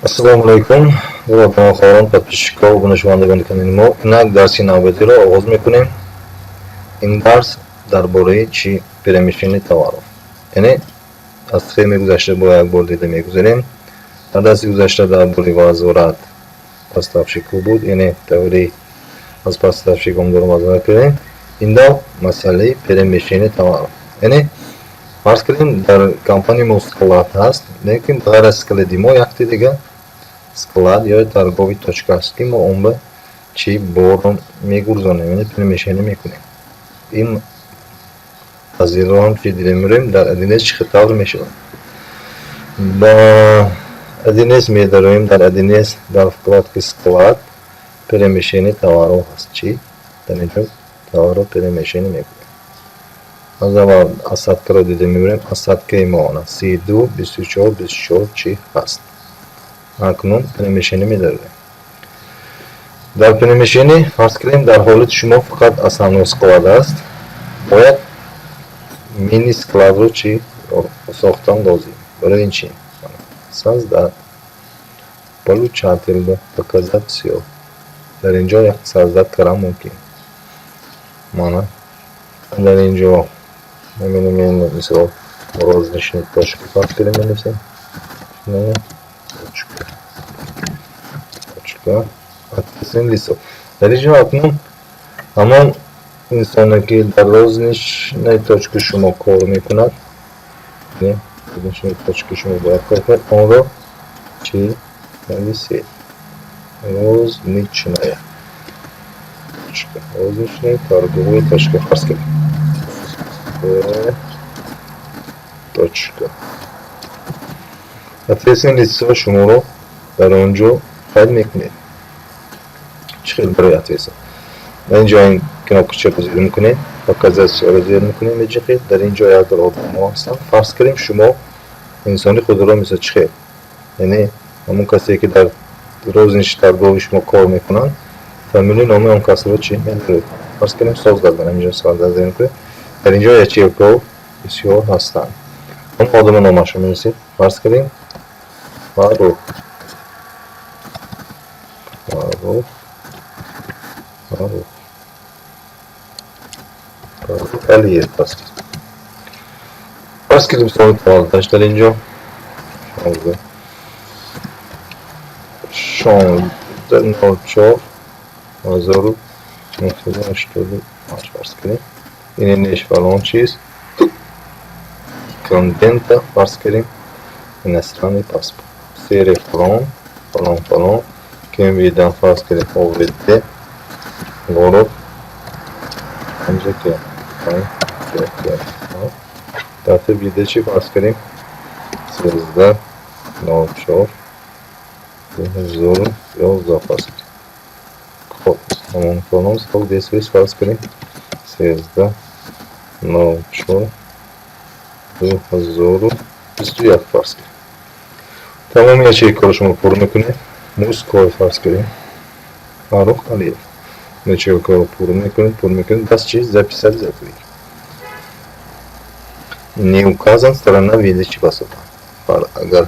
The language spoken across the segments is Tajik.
Ассалому алайкум, бародарон, хоҳарон, подписчикҳо, обунашавандагони канали мо. Инак дарси навбатиро оғоз мекунем. Ин дарс дар бораи чӣ? Перемещение товаров. Яъне аз схемаи гузашта бо як бор дида мегузарем. Дар дарси гузашта дар бораи возврат поставщику буд, яъне таври аз поставщик омдору возврат кардем. Ин дафъ масъалаи перемещение товаров. Яъне фарз кардем, дар компанияи мо склад ҳаст, лекин ғайр аз склади мо якти дига склад ё торговый точка аст, ки мо он ба чӣ борро мегурзонем, яъне перемещение мекунем. Ин қазияро ҳам чи дида мебарем, дар 1С чӣ хел тавр мешавад. Ба 1С медароем, дар 1С дар вкладки «Склад» «Перемещение товаров» ҳаст. Чӣ? Дар инҷо товарро перемещение мекунем. Аз аввал остаткаро дида мебарем. Остаткаи мо она 32, 24, 24 чӣ ҳаст. Акнун перемещение медароем. Дар перемещение, фарз кардем, дар ҳолати шумо фақат основной склад аст, бояд мини складро чӣ сохтан лозим. Барои ин чӣ? «Создать», «Получатель», «Показать всё». Дар инҷо як создать кардан мумкин. Мана дар инҷо мебинем, мисол, розничный точка, фарз кардем, менависем. Точка. Точка. Ответственное лицо. Дар инҷо акнун ҳамон инсоне, ки дар розничной точка шумо кор мекунад, розничной точка шумо бояд кор кунад, онро чӣ нависед? Розничная точка. Розничная торговая точка, фарз кардем. Точка. Ответственное лицо шуморо дар он ҷо қайд мекунед. Чӣ хел барои ответственный? Дар инҷо ин кнопкачаро зер мекунед, «Показать всё»-ро зер мекунед, меҷиқед. Дар ин ҷо як одамҳо ҳастанд. Фарз кардем, шумо инсони худро, мисол, чӣ хел, яъне ҳамон касе, ки дар розничный торговый шумо кор мекунанд, фамилию, номи он касро чӣ медоред. Фарз кардем, создать, дар инҷо создать зер мекунед. Дар инҷо ячейкаҳо бисёр ҳастанд. Он одама номашро менависед. Фарз кардем, Фаррух. Фаррух. Фаррух. Фаррух Алиев, фарз кардем. Фарз кардем, соли таваллудаш дар инҷо 16 16 04 1985, фарз кардем. Ин фалон чиз. Кондента, фарз кардем, иностранный паспорт. Серия фалон, фалон, фалон. Кем видам, фарз кардем, ОВД, город, Панҷакент, Панҷакент. Дата выдачи, фарз кардем, 13 04 2011, фарз кардем. Код ҳамон фалон, срок действия, фарз кардем, 13 04 2021, фарз кардем. Тамоми ячейкаро шумо пур мекунед. Мужской, фарз кардем, Фаррух Алиев. Ячейкаро пур мекунед, пур мекунед, бас чи? «Записать», «Закрыть». Не указан страна выдачи паспорта. Агар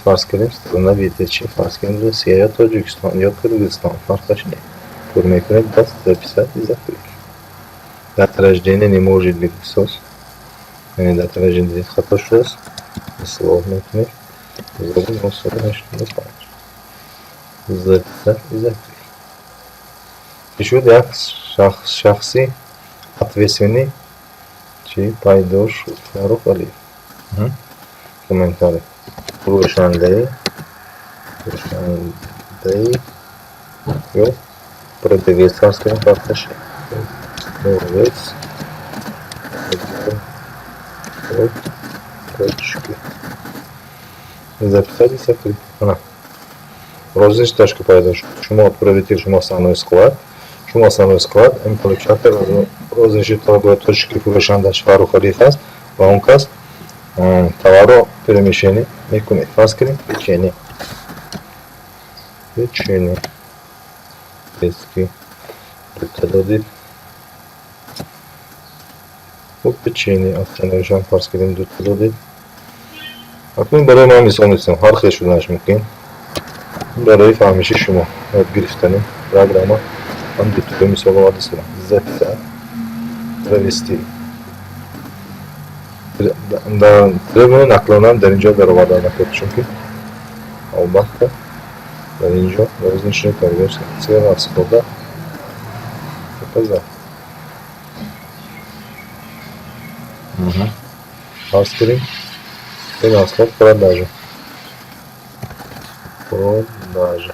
фарз кардем, страна выдачи, фарз кардем, Россия ё Тоҷикистон ё Қирғизистон, фарқаш не. Пур мекунед, бас «Записать и закрыть». Дата рождения не может быть сос. Яъне дата рождения хато шудааст. Ислоҳ мекунед. 1985. «Записать и закрыть». Шуд, як шахси ответственный чӣ пайдо шуд? Фаррух Алиев. Комментарий. Фурӯшандаи ё продавец, фарз кардем, фарқаш. Продавец точки. «Записать и закрыть». Ана. Розничный точка пайдо шуд. Шумо отправитель, шумо основной склад. Шумо основной склад, ин получатель розничный торговой точки, фурӯшандааш Фаррух Алиев аст ва он кас товарро перемещение мекунед. Фарз кардем, печенье. Печенье. Детский. Дута додед. Хуб, печенье оценашам, фарз кардем, дута додед. Акнун барои ман мисол мезанам, ҳар хел шуданаш мумкин. Барои фаҳмиши шумо, ёд гирифтани программа ман дутои мисол оварда истодам. Записать, провести. Дар требование наклонам дар инҷо дароварда накард, чунки албатта дар инҷо розничный торговец цена расхода показать. Фарз кунем, ин расход продажа. Продажа.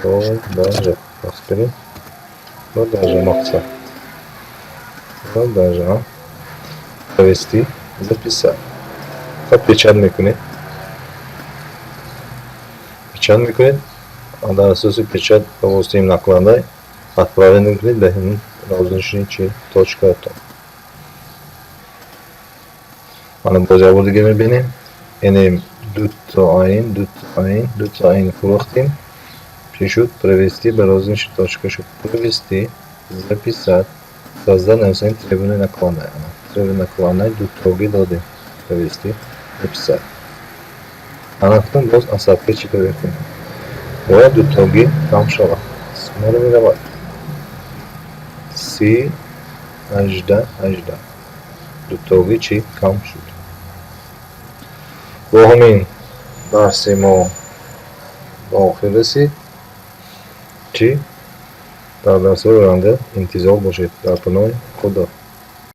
Продажа. Фарз кунем. Продажа мақсад. Продажа. Провести, записать. Хоб, печать мекунед. Печать мекунед. Дар асоси печать ба воситаи накладная отправление мекунед ба ҳамин розничный чи точкаатон. Мана, боз як бор дига мебинем. Яъне дуто айн, дуто айн, дуто айн фурӯхтем. Чӣ шуд? Провести ба розничный точка шуд. Провести, записать, создать, нависем требование накладная. Требование накладная дутогӣ додем. Провести, записать. Ана, боз остатка чӣ кор мекунем? Бояд дутогӣ кам шавад. Сформировать. 30, 18, 18. Дутогӣ чӣ кам шуд. Бо ҳамин дарси мо ба охир расид. Чӣ? Дар дарсҳои оянда интизор бошед. Дар паноҳи Худо.